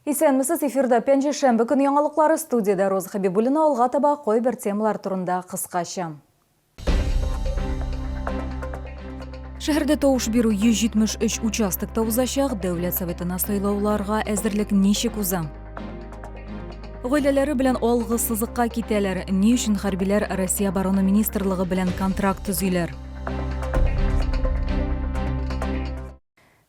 Исәнмесез, эфирда пәнҗешәмбе көн яңалыклары, студиядә Роза Хәбибуллина. Алга таба кайбер темалар турында кыскача. Шәһәрдә тавыш бирү 173 участокта узачак. Дәүләт Советына сайлауларга әзерлек ничек уза? Гаиләләре белән алгы сызыкка китәләр. Ни өчен хәрбиләр Россия Оборона министрлыгы белән контракт төзиләр?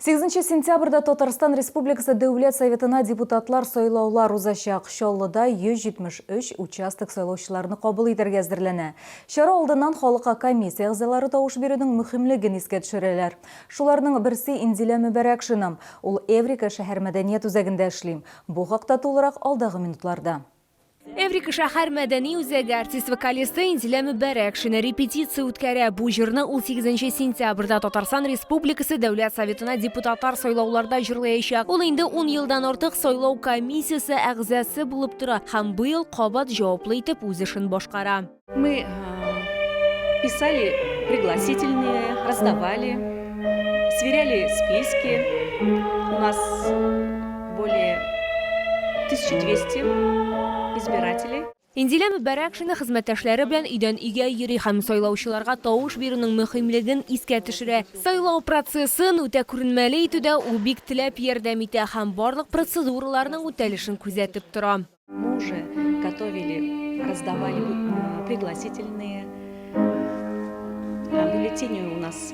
8 сентябрьдә Татарстан Республикасы Дәүләт Советына депутатлар сайлаулар узачак. Чаллыда 173 участок сайлаучыларны кабул итәргә әзерләнә. Чара алдыннан халыкка комиссия әгъзалары тавыш бирүнең мөһимлеген искә төшерәләр. Шуларның берсе Инзилә Мөбәрәкшина. Ул Эврика шәһәр мәдәният үзәгендә эшли. Бу хакта тулырак алдагы минутларда. Эврика шәһәр мәдәни үзәге артист-вокалисты Инзилә Мөбәрәкшина репетиция үткәрә. Бу җырны ул 8 сентябрьдә Татарстан Республикасы Дәүләт Советына депутатлар сайлауларда җырлаячак. Ул инде ун елдан артык сайлау комиссиясе әгъзасы булып тора һәм быел кабат җаваплы итеп үз эшен башкара. Мы писали пригласительные, раздавали, сверяли списки. У нас более 1200 избирателей. Инзилә Мөбәрәкшина хезмәттәшләре белән өйдән өйгә йөри һәм сайлаучыларга тавыш бирүнең мөһимлеген искә төшерә. Сайлау процессын үтә күренмәле итүдә ул бик теләп ярдәм итә һәм барлык процедураларның үтәлешен күзәтеп тора. Мы уже готовили, раздавали пригласительные. Бюллетени у нас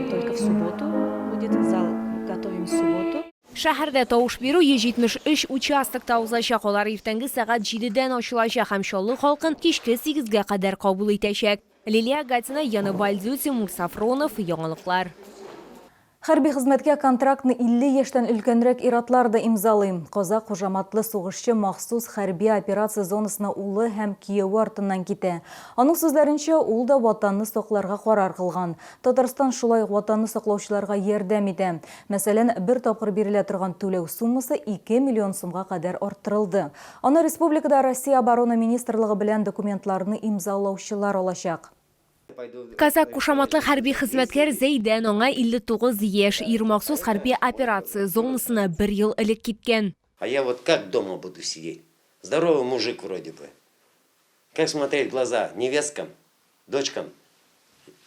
только в субботу будет, зал готовим в субботу. Шәһәрдә тавыш бирү 173 участокта узачак. Алар иртәнге сәгать җидедән ачылачак һәм Чаллы халкын кичке сигезгә кадәр кабул итәчәк. Лилия Гатина, Яна Бальдю, Тимур Сафронов, Яңалыклар. Хәрби хезмәткә контрактны 50 яшьтән өлкәнрәк ир-атлар да имзалый. Казак кушаматлы сугышчы махсус хәрби операция зонасына улы һәм кияве артыннан китә. Аның сүзләренчә, ул да Ватанны сакларга карар кылган. Татарстан шулай ук Ватанны саклаучыларга ярдәм итә. Мәсәлән, бер тапкыр бирелә торган түләү суммасы 2 миллион сумга кадәр арттырылды. Аны республикада Россия Оборона министрлыгы белән документларны имзалаучылар алачак. Казак кушаматлы хәрби хезмәткәр Зәйдән, аңа 59 яшь. Ир махсус хәрби операция зонасына бер ел элек киткән. А я вот как дома буду сидеть? Здоровый мужик вроде бы. Как смотреть в глаза невесткам, дочкам?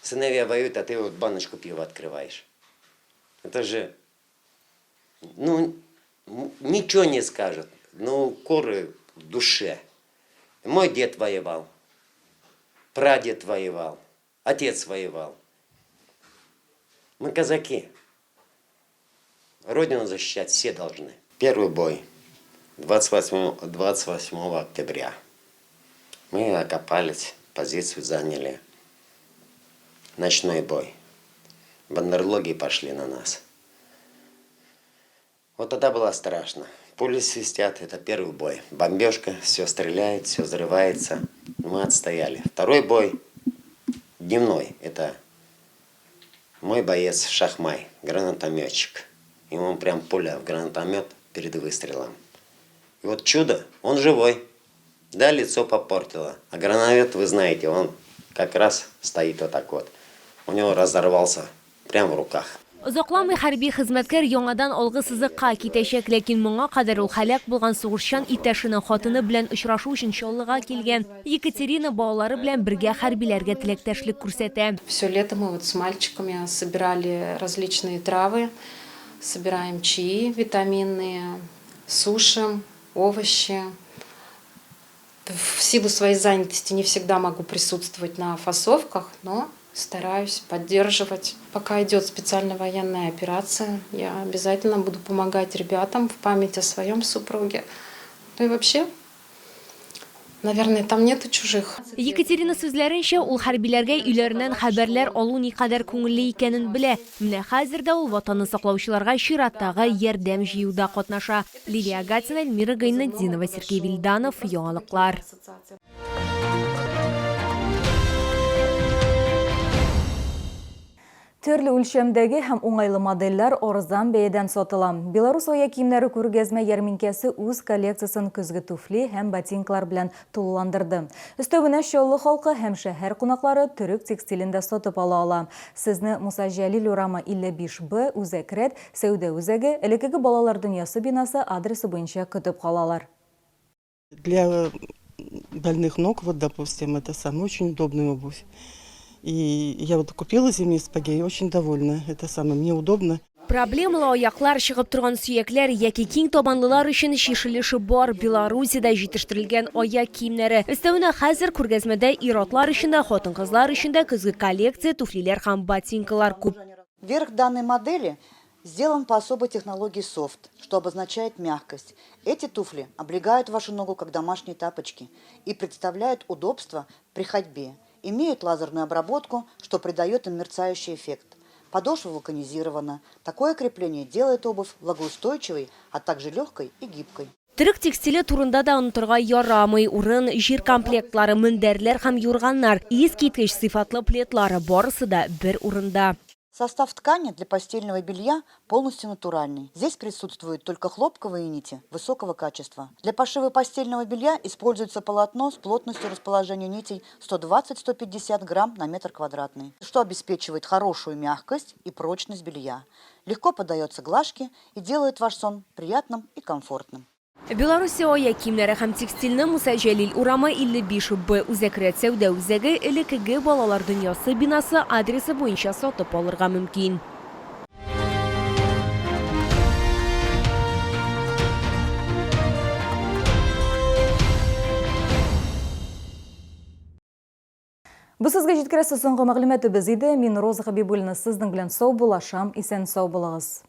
Сыновья воюют, а ты вот баночку пива открываешь. Это же, ну, ничего не скажут, но укоры в душе. Мой дед воевал, прадед воевал, отец воевал. Мы казаки. Родину защищать все должны. Первый бой 28, 28 октября. Мы окопались, позицию заняли. Ночной бой. Бандерлоги пошли на нас. Вот тогда было страшно. Пули свистят, это первый бой. Бомбежка, все стреляет, все взрывается. Мы отстояли. Второй бой дневной. Это мой боец Шахмай, гранатометчик. Ему прям пуля в гранатомет перед выстрелом. И вот чудо, он живой. Да, лицо попортило. А гранатомет, вы знаете, он как раз стоит вот так вот. У него разорвался прямо в руках. Озакламый хәрби хезмәткәр яңадан алгы сызыкка китәчәк, ләкин моңа кадәр ул һәлак булган сугышчан иптәшенең хатыны белән очрашу өчен Чаллыга килгән. Екатерина балалары белән бергә хәрбиләргә теләктәшлек күрсәтә. Все лето мы вот с мальчиками собирали различные травы, собираем чаи витаминные, сушим овощи. В силу своей занятости не всегда могу присутствовать на фасовках, но стараюсь поддерживать. Пока идет специальная военная операция, я обязательно буду помогать ребятам в память о своем супруге. Ну и вообще, наверное, там нету чужих. Екатерина сүзләренчә, ул хәрбиләргә өйләреннән хәбәрләр алу никадәр күңелле икәнен белә. Менә хәзер дә ул Ватанны саклаучыларга чираттагы ярдәм җыюда катнаша. Лилия Гатина, Эльмира Гайнетдинова, Сергей Вильданов, Яңалыклар. Төрле үлчәмдәге һәм уңайлы модельләр арзан бәядән сатыла. Беларус аяк киемнәре күргәзмә ярминкәсе үз коллекциясен көзге туфли һәм ботинкалар белән тулыландырды. Өстәвенә Чаллы халкы һәм шәһәр кунаклары төрек текстилен дә сатып ала ала. Сезне Муса Җәлил урамы 55 Б, Үзәк рәт, сәүдә үзәге, элеккеге Балалар дөньясы бинасы адресы буенча көтеп калалар. Для больных ног, вот, допустим, это самая очень удобная обувь. И я вот купила зимние сапоги и очень довольна. Это самое, мне удобно. Проблемалы аяклар, чыгып торган сөякләр яки киң табанлылар өчен чишелеше бар Белоруссиядә җитештерелгән аяк киемнәре. Өстәвенә хәзер күргәзмәдә ир-атлар өчен дә, хатын-кызлар өчен дә көзге коллекция, туфлиләр һәм ботинкалар күп. Верх данной модели сделан по особой технологии софт, что обозначает мягкость. Эти туфли облегают вашу ногу, как домашние тапочки, и представляют удобство при ходьбе. Имеют лазерную обработку, что придает им мерцающий эффект. Подошва вулканизирована. Такое крепление делает обувь влагоустойчивой, а также легкой и гибкой. Төрек текстиле турында да онытырга ярамый. Урын, җир комплектлары, мендәрләр һәм юрганнар, искиткеч сыйфатлы пледлар, барысы да бер урында. Состав ткани для постельного белья полностью натуральный. Здесь присутствуют только хлопковые нити высокого качества. Для пошива постельного белья используется полотно с плотностью расположения нитей 120-150 грамм на метр квадратный, что обеспечивает хорошую мягкость и прочность белья. Легко поддается глажке и делает ваш сон приятным и комфортным. Белоруссия аяк киемнәре һәм текстильне Муса Җәлил урамы 55 Б Үзәк рәт сәүдә үзәге элеккеге Балалар дөньясы бинасы адресы буенча сатып алырга мөмкин. Бу сезгә җиткерәсе соңгы мәгълүматыбыз иде. Мин Роза Хабибуллина сезнең белән саубуллашам. Исән-сау булыгыз.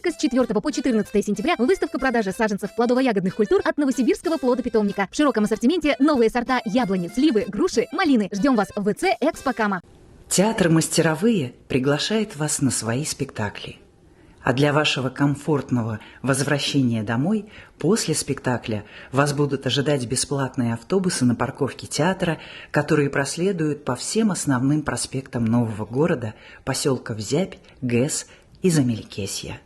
Только с 4 по 14 сентября выставка продажи саженцев плодово-ягодных культур от Новосибирского плодопитомника. В широком ассортименте новые сорта яблони, сливы, груши, малины. Ждем вас в ВЦ «Экспо Кама». Театр «Мастеровые» приглашает вас на свои спектакли. А для вашего комфортного возвращения домой после спектакля вас будут ожидать бесплатные автобусы на парковке театра, которые проследуют по всем основным проспектам нового города, поселков Зябь, ГЭС и Замелькесья.